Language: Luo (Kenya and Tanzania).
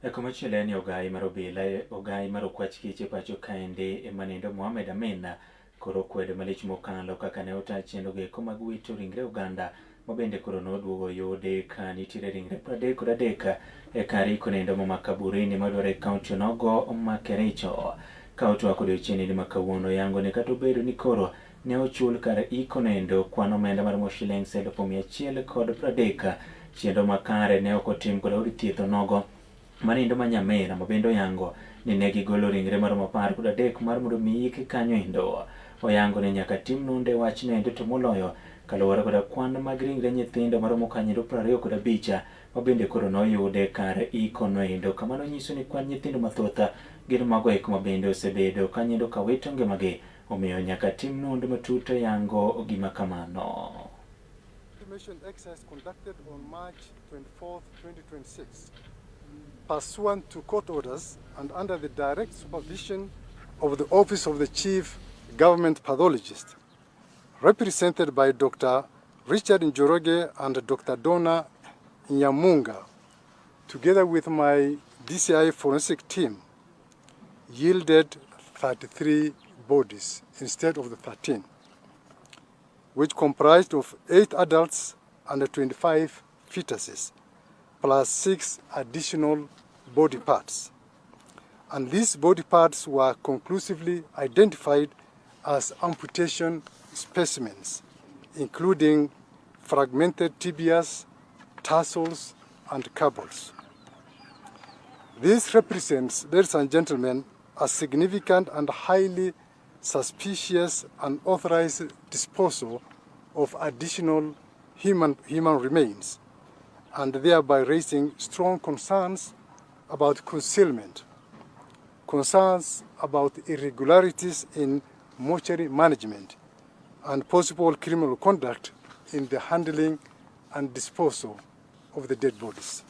E komachielo en ni ogai mar obila ogai mar okwach kich e pacho kaendi ema nindo Mohamed Amin koro kwedo malich mokalo kaka ne ota chenro goeko mag wito ringre oganda ma bende koro noduogo oyudi ka nitiere ringre 33 e kar iko nindo ma Makaburini madware e kaunti onogo ma Kericho. Ka otwak odiochieng' ma kawuono yango ni kata obedo ni koro ne ochul kar iko nindo kwan omenda maromo shillings 130,000, chenro makare ne ok otim kod od thieth onogo manindo ma Nyamira ma bende oyango ni ne gigolo ringre maromo 13 mar mondo mi yik kanyo endo. Oyango ni nyaka tim nonro e wachno endo to moloyo kaluwore koda kwan mag ringre nyithindo maromo kanyo 25 ma bende koro noyude kar iko no endo. Kamano nyiso ni kwan nyithindo mathoth gin mago eko ma bende osebedo kanyendo ka wito ngimagi, omiyo nyaka tim nonro matut yango gima kamano. Estimation exercise conducted on March 24th, 2026, pursuant to court orders and under the direct supervision of the Office of the Chief Government Pathologist, represented by Dr. Richard Njoroge and Dr. Donna Nyamunga, together with my DCI forensic team, yielded 33 bodies instead of the 13, which comprised of 8 adults and 25 fetuses, plus 6 additional body parts. And these body parts were conclusively identified as amputation specimens, including fragmented tibias, tarsals, and carpals. This represents, ladies and gentlemen, a significant and highly suspicious unauthorized disposal of additional human remains, and thereby raising strong concerns about concealment, concerns about irregularities in mortuary management, and possible criminal conduct in the handling and disposal of the dead bodies.